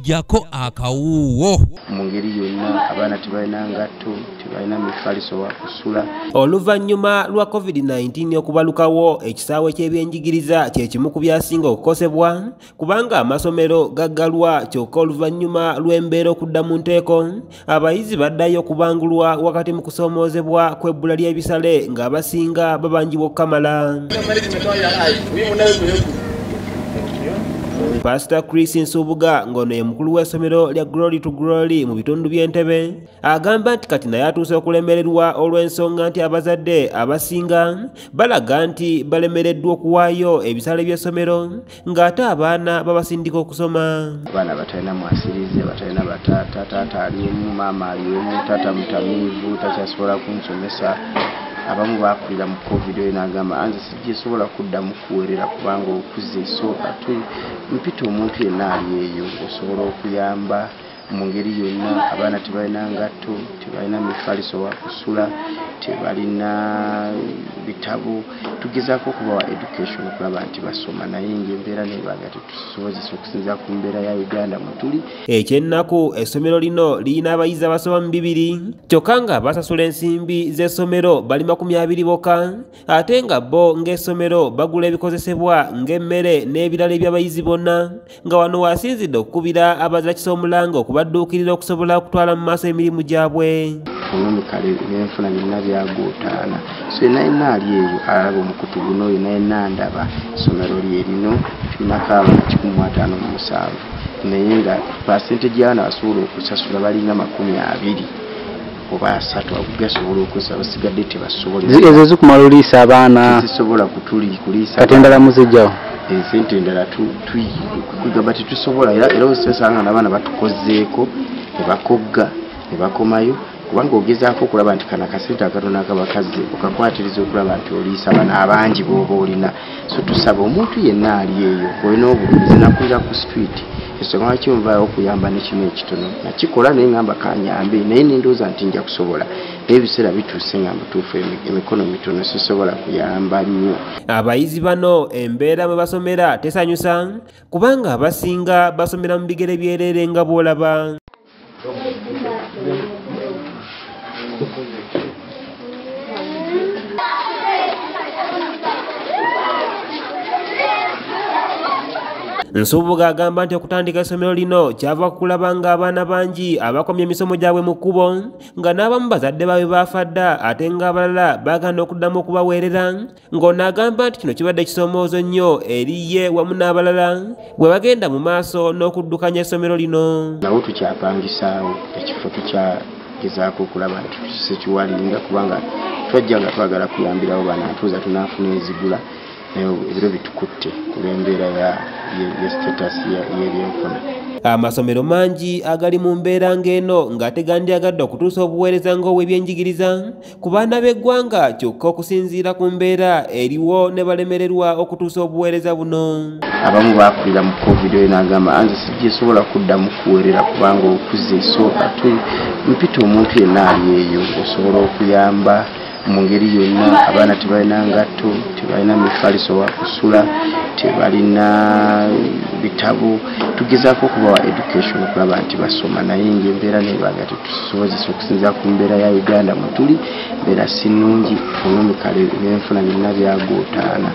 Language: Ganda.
Jako akawuwo. Mu ngeri yonna abaana tebalina ngatto, tebalina mifaliso wa kusula. Oluvannyuma lwa COVID-19 okubalukawo, ekisaawe ky'ebyenjigiriza kye kimu ku byasinga okukosebwa kubanga amasomero gaggalwa, kyokka oluvannyuma lw'embeera okudda mu nteeko abayizi baddayo okubangulwa wakati mu kusoomoozebwa kw'ebbula ly'ebisale ng'abasinga babanjibwa okukamala. Pastor Chris Nsubuga ng'ono ye mukulu w'essomero lya Glory to Glory mu bitundu by'Entebbe agamba nti kati naye atuuse okulemererwa olw'ensonga nti abazadde abasinga balaga nti balemereddwa okuwaayo ebisale by'essomero ng'ate abaana babasindika okusoma. Abaana batalina mwasirize, batalina bataata, taata ali omu, maama ali omu, taata mutamiivu, takyasobola kunsomesa. Abamu bakulira mu COVID oyo n'agamba nze sigisobola kuddamu kuweerera kubanga okuze, so ate mpita omuntu yenna ali eyo osobola okuyamba mu ngeri yonna. Abaana tebalina ngatto, tebalina mifaliso wa kusula, tebalina bitabo. Tugezaako okubawa education okulaba nti basoma, naye ng'embeera nebaga tetusobozesa okusinziira ku mbeera ya Uganda mwe tuli. Ekyennaku essomero lino lirina abayizi abasoma mu 2 kyokka nga basasula ensimbi z'essomero bali 20 bokka, ate nga bo ng'essomero bagula ebikozesebwa ng'emmere n'ebirala eby'abayizi bonna, nga wano wasinzidde okukubira abazira omulanga okubadduukirira okusobola okutwala mu maaso emirimu gyabwe. Economically ebyenfuna byonna byagootaana, so yenna yenna ali eyo alaba omukutu guno, yenna yenna ndaba essomero lye lino tulinako abaana 157, naye nga percentage y'abaana basobola okusasula balinga 20 oba 30 gasobola okusasula, basigadde tebasobola. Ezo zikumala oliisa abaana, tezisobola kuliisa. Kati endala muzijjawo esente endala kugamba tetusobola, era osanga n'abaana batukozeeko ne bakogga ne bakomayo, kubanga ogezaako okulaba nti kano akasente akatono akabakazi okakwatiriza okulaba nti oliisa bano abangi b'oba olina. So tusaba omuntu yenna ali eyo olina obuvuzi, nakulira ku street, ensonga lwaki nvaayo okuyamba ne kino ekitono nakikola, naye ngamba kanyambe, naye nendowooza nti nja kusobola, naye ebiseera bituuse nga mutuufu emikono mitono sisobola kuyamba nnyo. Abayizi bano embeera mwe basomera tesanyusa kubanga abasinga basomera mu bigere byereere nga bw'olaba. Nsubuga agamba nti okutandika essomero lino kyava kulaba ng'abaana bangi abakomya emisomo gyabwe mu kkubo, nga n'abamu bazadde baabwe baafa dda ate ng'abalala baagaana okuddamu okubaweerera, ng'ono agamba nti kino kibadde kisoomoozo nnyo eri ye wamu n'abalala bwe bagenda mu maaso n'okuddukanya essomero lino. Nawo tukyapangisaawo ekifo, tukyagezaako okulaba nti tukiwalinga kubanga twajja nga twagala kuyambirawo bano, ntuuza tunaafuna ezigula, naye ebiro bitukutte kulw'embeera ya status y'ebyenfuna. Amasomero mangi agali mu mbeera ng'eno ng'ate gandyagadde okutuusa obuweereza ng'obw'ebyenjigiriza ku baana b'eggwanga, kyokka okusinziira ku mbeera eriwo ne balemererwa okutuusa obuweereza buno. Abamu bakulira mu COVID oyo n'agamba nze sigisobola kuddamu kuweerera kubanga okuze, so ate mpita omuntu yenna ali eyo osobola okuyamba mu ngeri yonna. Abaana tebalina ngatto, tebalina mifaliso wa kusula, tebalina bitabo. Tugezaako okubawa education okulaba nti basoma, naye ng'embeera nebaga tetusobozesa okusinziira ku mbeera ya Uganda mwe tuli, mbeera si nnungi, economically ebyenfuna byonna byagootaana.